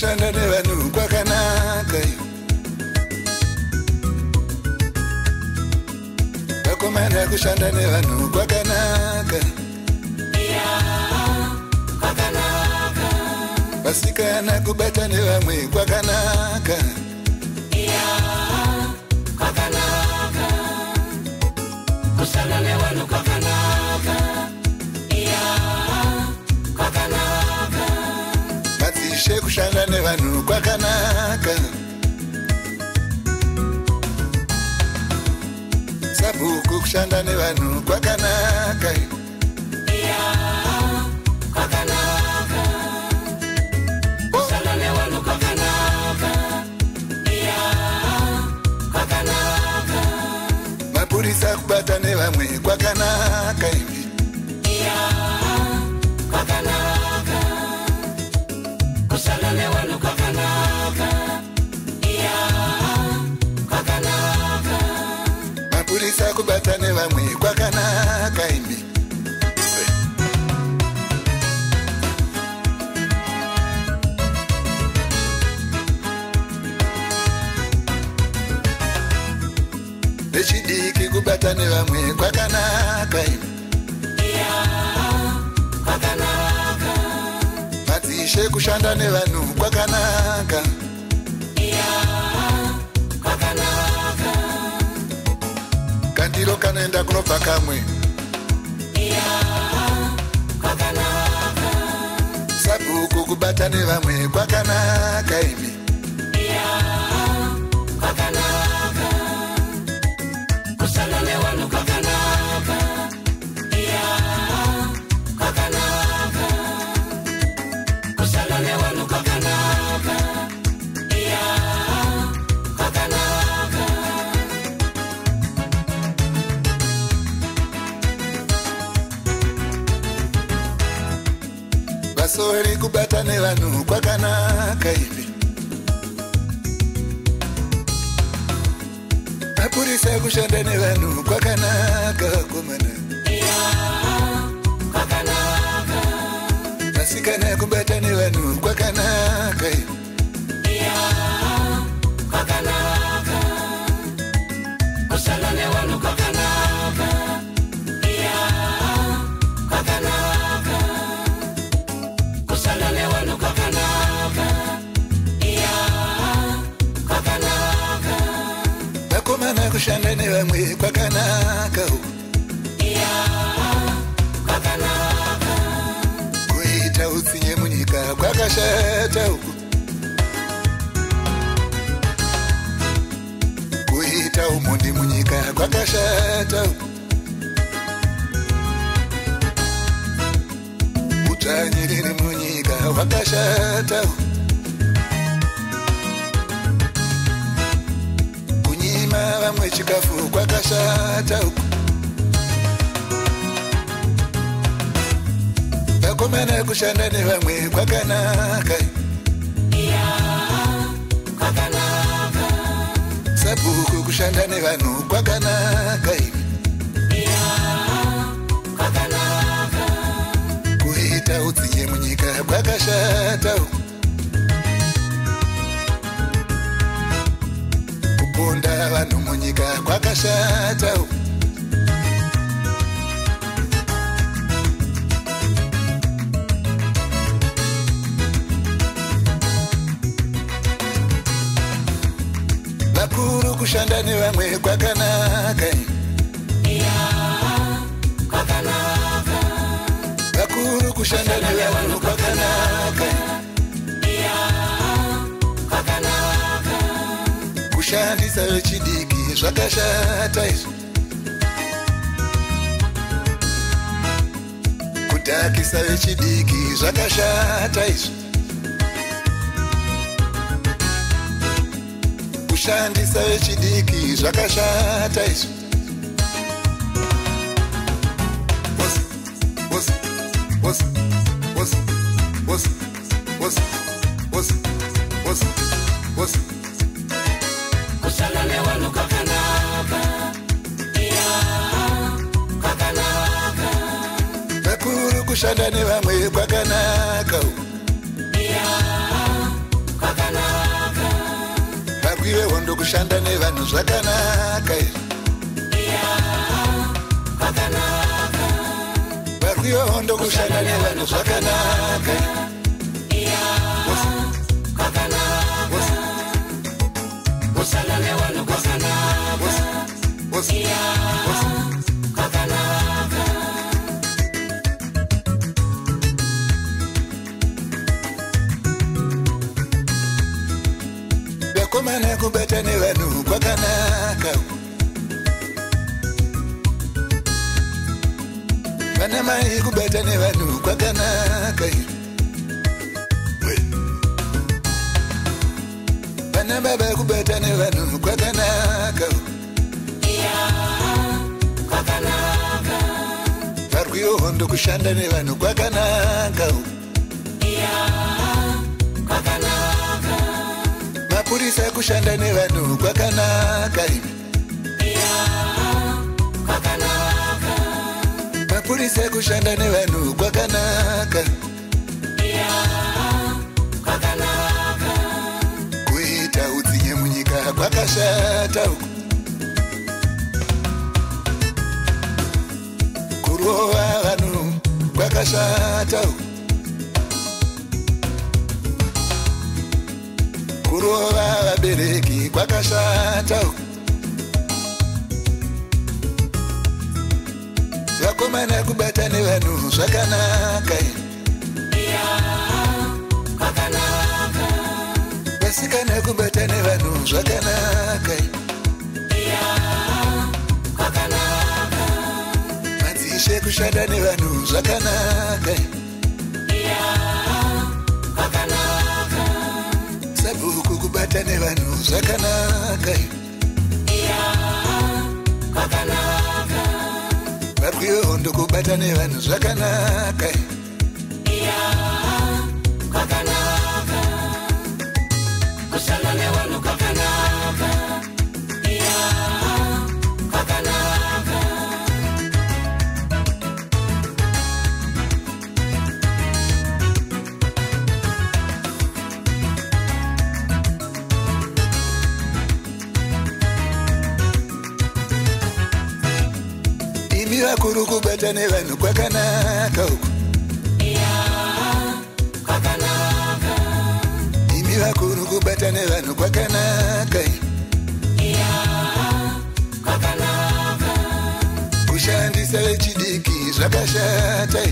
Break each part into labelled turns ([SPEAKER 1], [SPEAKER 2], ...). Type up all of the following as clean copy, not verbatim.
[SPEAKER 1] Kushanda nevanhu kwakanaka. Vakomana kushanda nevanhu kwakanaka.
[SPEAKER 2] Kwakanaka.
[SPEAKER 1] Vasikana kubata nevamwe kwakanaka.
[SPEAKER 2] Kwakanaka. Kushanda nevanhu kwakanaka. Kwakanaka.
[SPEAKER 1] Madzishe kushanda nevanhu kwakanaka. Sabhuku kushanda nevanhu kwakanaka.
[SPEAKER 2] Kwakanaka. Kushanda nevanhu kwakanaka. Kwakanaka.
[SPEAKER 1] Mapurisa kubata nevamwe kwakanaka.
[SPEAKER 2] Kwakanaka. Kushanda nevanhu kwakanaka. Kwakanaka.
[SPEAKER 1] Mapurisa kubata nevamwe kwakanaka. Vechidiki kubata nevamwe kwakanaka.
[SPEAKER 2] Kwakanaka.
[SPEAKER 1] Madzishe kushanda nevanhu kwakanaka.
[SPEAKER 2] Kwakanaka.
[SPEAKER 1] Kandiro kanoenda kunobva kamwe.
[SPEAKER 2] Kwakanaka.
[SPEAKER 1] Sabhuku kubata nevamwe kwakanaka.
[SPEAKER 2] Kwakanaka. Kushanda nevanhu kwakanaka. Kwakanaka. Kushanda nevanhu kwakanaka. Kwakanaka.
[SPEAKER 1] Vasori kubata nevanhu kwakanaka. Mapurisa kushanda nevanhu kwakanaka vakomana.
[SPEAKER 2] Kwakanaka.
[SPEAKER 1] Vasikana kubata nevanhu kwakanaka.
[SPEAKER 2] Kwakanaka. Kushanda nevanhu kwakanaka. Kwakanaka. Kushanda nevanhu kwakanaka. Kwakanaka.
[SPEAKER 1] Vakomana kushanda nevamwe kwakanaka.
[SPEAKER 2] Kwakanaka.
[SPEAKER 1] Kuita utsinye munyika kwakashata uku. Kuita umhondi munyika kwakashata uku. Udzvanyiriri munyika hwakashata uku. Kunyima vamwe chikafu kwakashata uku. Vakomana kushanda nevamwe kwakanaka.
[SPEAKER 2] Kwakanaka.
[SPEAKER 1] Sabhuku kushanda nevanhu kwakanaka.
[SPEAKER 2] Kwakanaka.
[SPEAKER 1] Kuita utsinye munyika kwakashata uku. Kuponda vanhu munyika kwakashata uku. Vakuru kushanda nevamwe kwakanaka.
[SPEAKER 2] Kwakanaka.
[SPEAKER 1] Vakuru kushanda nevanhu kwakanaka.
[SPEAKER 2] Kwakanaka.
[SPEAKER 1] Kushandisa vechidiki zvakashata izvi. Kudhakisa vechidiki zvakashata izvi. Kushandisa vechidiki zvakashata izvi. Os, os, os, os, os, os, os, os, os.
[SPEAKER 2] Kushanda nevanhu kwakanaka. Kwakanaka.
[SPEAKER 1] Vakuru kushanda nevamwe kwakanaka. Kushanda nevanhu zvakanaka.
[SPEAKER 2] Kwakanaka.
[SPEAKER 1] Varwi vehondo kushanda nevanhu zvakanaka.
[SPEAKER 2] Kwakanaka. Kushanda nevanhu kwakanaka. Kwakanaka.
[SPEAKER 1] Vakomana kubata nevanhu kwakanaka. Vana mai kubata nevanhu kwakanaka. Vana baba kubata nevanhu kwakanaka.
[SPEAKER 2] Kwakanaka.
[SPEAKER 1] Varwi vehondo kushanda nevanhu kwakanaka.
[SPEAKER 2] Kwakanaka.
[SPEAKER 1] Mapurisa kushanda nevanhu kwakanaka.
[SPEAKER 2] Kwakanaka.
[SPEAKER 1] Mapurisa kushanda nevanhu kwakanaka.
[SPEAKER 2] Kwakanaka.
[SPEAKER 1] Kuita utsinye munyika kwakashata uku. Kurova vanhu kwakashata uku. Kurova vabereki kwakashata uku. Vakomana kubata nevanhu zvakanaka.
[SPEAKER 2] Kwakanaka.
[SPEAKER 1] Vasikana kubata nevanhu zvakanaka.
[SPEAKER 2] Kwakanaka.
[SPEAKER 1] Madzishe kushanda nevanhu zvakanaka.
[SPEAKER 2] Kwakanaka.
[SPEAKER 1] Sabhuku kubata nevanhu zvakanaka.
[SPEAKER 2] Kwakanaka.
[SPEAKER 1] Varwi vehondo kubata nevanhu zvakanaka.
[SPEAKER 2] Kwakanaka. Kushanda nevanhu kwakanaka. Kwakanaka.
[SPEAKER 1] Imi vakuru kubata nevanhu kwakanaka uku.
[SPEAKER 2] Kwakanaka.
[SPEAKER 1] Imi vakuru kubata nevanhu kwakanaka.
[SPEAKER 2] Kwakanaka.
[SPEAKER 1] Kushandisa vechidiki zvakashata.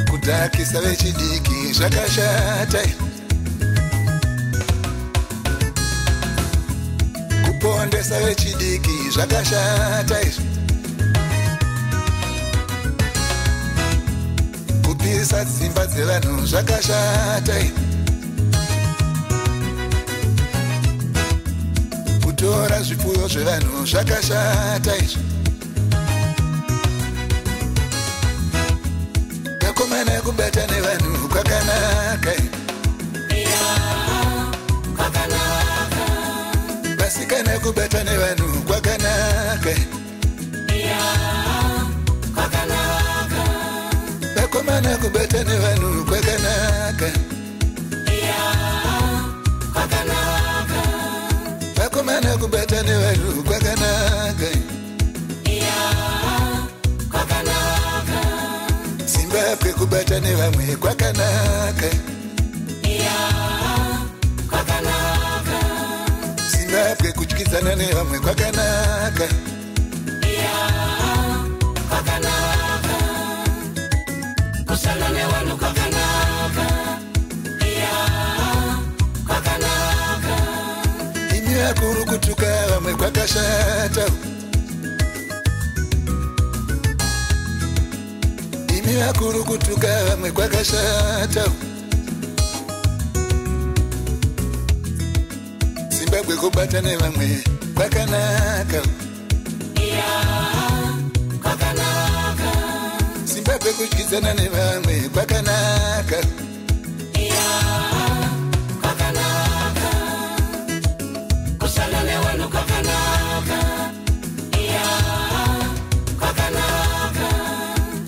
[SPEAKER 1] Kudhakisa vechidiki zvakashata. Kupondesa vechidiki zvakashata izvi. Kupisa dzimba dzevanhu zvakashata. Kutora zvipfuyo zvevanhu zvakashata izvi. Vakomana kubata nevanhu kwakanaka.
[SPEAKER 2] Kwakanaka.
[SPEAKER 1] Vasikana kubata nevanhu kwakanaka.
[SPEAKER 2] Kwakanaka.
[SPEAKER 1] Vakomana kubata nevanhu kwakanaka.
[SPEAKER 2] Kwakanaka.
[SPEAKER 1] Vakomana kubata nevanhu kwakanaka.
[SPEAKER 2] Kwakanaka.
[SPEAKER 1] Zimbabwe kubata nevamwe kwakanaka.
[SPEAKER 2] Kwakanaka.
[SPEAKER 1] Zimbabwe kudyidzana nevamwe kwakanaka.
[SPEAKER 2] Kwakanaka. Kushanda nevanhu kwakanaka. Kwakanaka.
[SPEAKER 1] Imi vakuru kutuka vamwe kwakashata. Imi vakuru kutuka vamwe kwakashata. Zimbabwe kubata nevamwe kwakanaka.
[SPEAKER 2] Kwakanaka.
[SPEAKER 1] Zimbabwe kudyidzana nevamwe kwakanaka.
[SPEAKER 2] Kwakanaka. Kushanda nevanhu kwakanaka. Kwakanaka.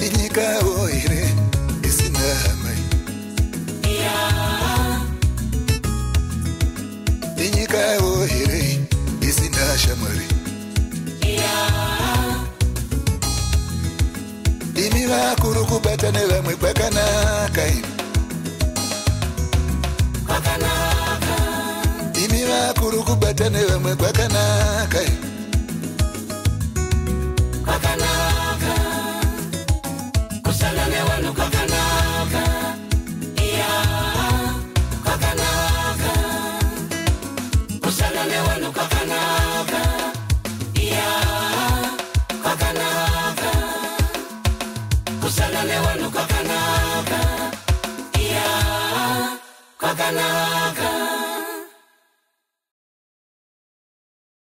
[SPEAKER 1] Inyikawo here isina hama? Kubata nevamwe kwakanaka.
[SPEAKER 2] Kwakanaka kushanda nevanhu, kwakanaka iya, kwakanaka kushanda nevanhu, kwakanaka iya, kwakanaka kushanda nevanhu, kwakanaka iya, kwakanaka.